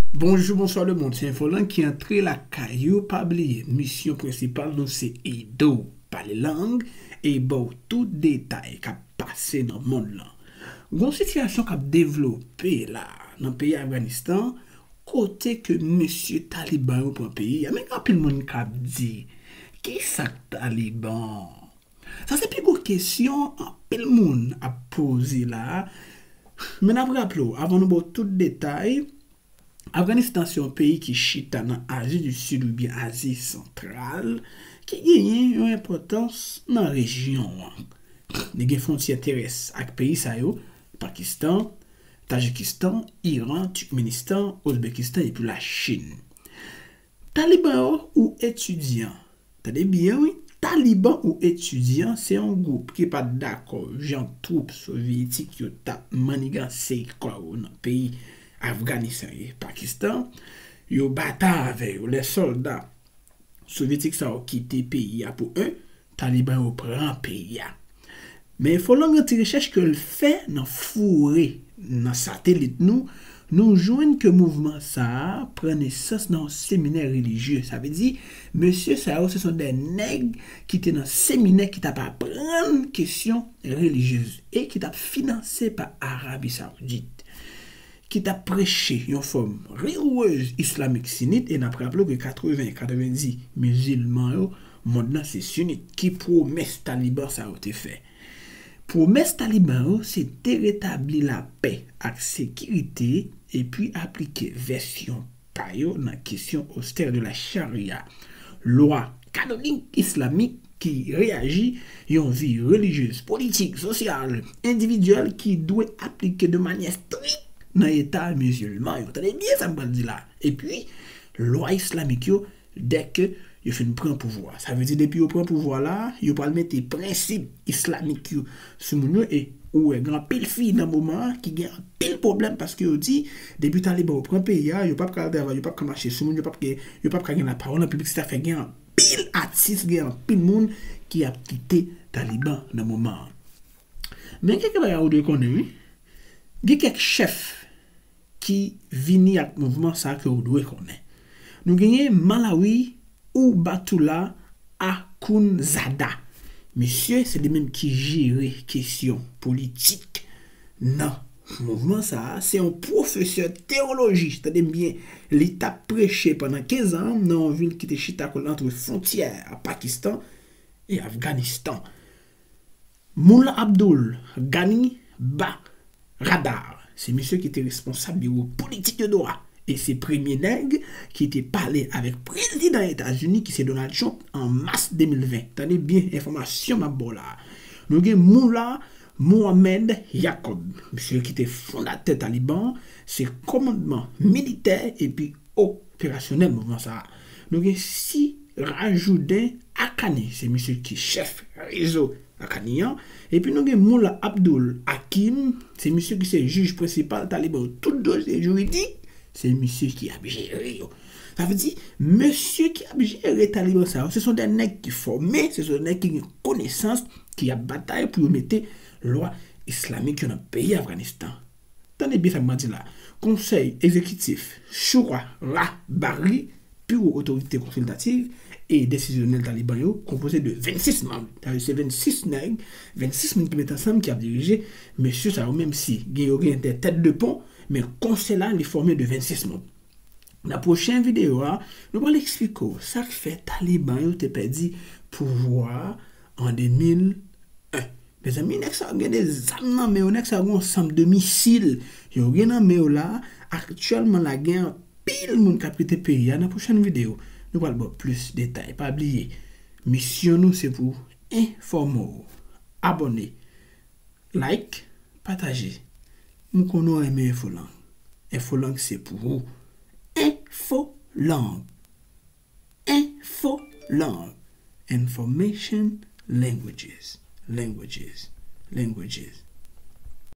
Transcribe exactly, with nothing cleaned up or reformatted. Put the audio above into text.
Bonjou, bonswa lemonn, se Enfolang ki antre lakay ou. Pa bliye, misyon prensipal nou se ede w pale lang e ba w tout detay k ap pase nan mond lan. Gon sitiyasyon k ap devlope la nan peyi Afganistan, kote ke mesye Taliban yo pran peyi a. Men gen anpil moun k ap di, "Ki sa k Taliban?" Sa se pi gwo kesyon anpil moun ap poze la a. Men n ap raple w, avan nou ba w tout detay, Afganistan se yon peyi ki chita nan Azi di Sid oubyen Azi Santral, ki genyen yon enpòtans nan rejyon an. Li gen fwontyè terès ak peyi sa yo, Pakistan, Tajikistan, Iran, Tikmenistan, Ozbekistan epi Lachin. Taliban yo ou etidyan. Tande byen, wi. Taliban ou etidyan se yon gwoup ki pa t dakò jan twoup sovyetik yo t ap manniganse kò yo nan peyi Afganistan e Pakistan. Yo batay avè yo. Lè sòlda sovyetik sa yo kite peyi a pou en, Taliban yo pran peyi a. Men Enfolang gen ti rechèch ke l fè nan foure nan satelit nou, nou jwenn ke mouvman sa a pran nesans nan yon seminè relijye. Sa vle di, mesye sa yo, se son de nèg ki te nan seminè ki t ap aprann kesyon relijyez e ki t ap finanse pa Arabi Saoudit, ki t ap preche yon fòm rigourez islamik sinit, e n ap raple w ke katreven, katrevendi mizilman yo, mond lan se sinit. Ki pwomès Taliban sa yo te fè? Pwomès Taliban yo se te retabli lapè ak sekirite epi aplike vèsyon pa yo nan kesyon austère de la charia, lwa kanonik islamik ki reyaji yon vi relijyez, politik, sosyal, endividyèl ki dwe aplike de manyè strik nan eta mizilman yo. Tande byen sa m pral di la. Epi, lwa islamik yo, dèke yo fin pran pouvwa. Sa vle di, depi yo pran pouvwa la, yo pral mete prensip islamik yo sou moun yo, e ou wè, gen anpil fi nan moman an ki gen anpil pwoblèm paske yo di, depi Taliban yo pran peyi a, yo p ap ka al travay, yo p ap ka mache sou moun, yo p ap gen, yo p ap ka gen lapawòl an piblik, se ta fè gen anpil atis, gen anpil moun ki ap kite Taliban nan moman an. Men kèk bagay ou dwe konnen, wi. Gen kèk chèf ki vini ak mouvman sa ke ou dwe konnen. Nou genyen Malawi Ubatullah Akhundzada. Misye se li menm ki jere kesyon politik nan mouvman sa a. Se yon pwofesè teyoloji, tande byen, li t ap preche pandan kenz an nan yon vil ki te chita kòl antre fwontyè a Pakistan e Afganistan. Mullah Abdul Ghani Baradar, se misye ki te responsab biwo politik yo dwa, e se premye nèg ki te pale avèk prezidan Etazini ki se Donald Trump an mas de mil ven. Tande byen enfòmasyon m ap ba w la a. Nou gen Mullah Mohammed Yaqub, misye ki te fondatè Taliban, se kòmandman militè epi operasyonèl mouvman sa a. Nou gen Sirajuddin Haqqani, se misye ki chèf rezo Haqqani an. Epi nou gen Mullah Abdul Hakim, se misye ki se jij prensipal Taliban yo. Tout dosye jiridik, se misye ki ap jere yo. Sa vle di, mesye ki ap jere Taliban sa yo, se son de nèg ki fòme, se son de nèg ki gen konesans, ki ap batay pou yo mete lwa islamik yo nan peyi Afganistan. Tande byen sa m ap di la. Konsèy egzekitif, Shura Rahbari, pi wo otorite konsiltativ e desizyonèl Taliban yo, konpoze de vennsis manm. Sa vle di se vennsis nèg, vennsis moun ki met ansanm ki ap dirije. Mesye sa yo, menm si gen yo gen de tèt de pon, men konsèy la, li fòme de vennsis manm. Nan pwochen videyo a, nou pral eksplike w sa k fè Taliban yo te pèdi pouvwa a an de mil en. Mezanmi, nèg sa yo gen de zam nan men yo, nèg sa yo gen yon sanm de misil yo gen nan men yo la. Aktyèlman la, gen anpil moun k ap kite peyi a. Nan pwochèn videyo, nou pral ba w plis detay. Pa bliye, misyon nou se pou enfòme w. Abòne, like, pataje. M konnen w renmen Enfolang. Enfolang se pou ou. Enfolang. Enfolang. Information, languages, languages, languages.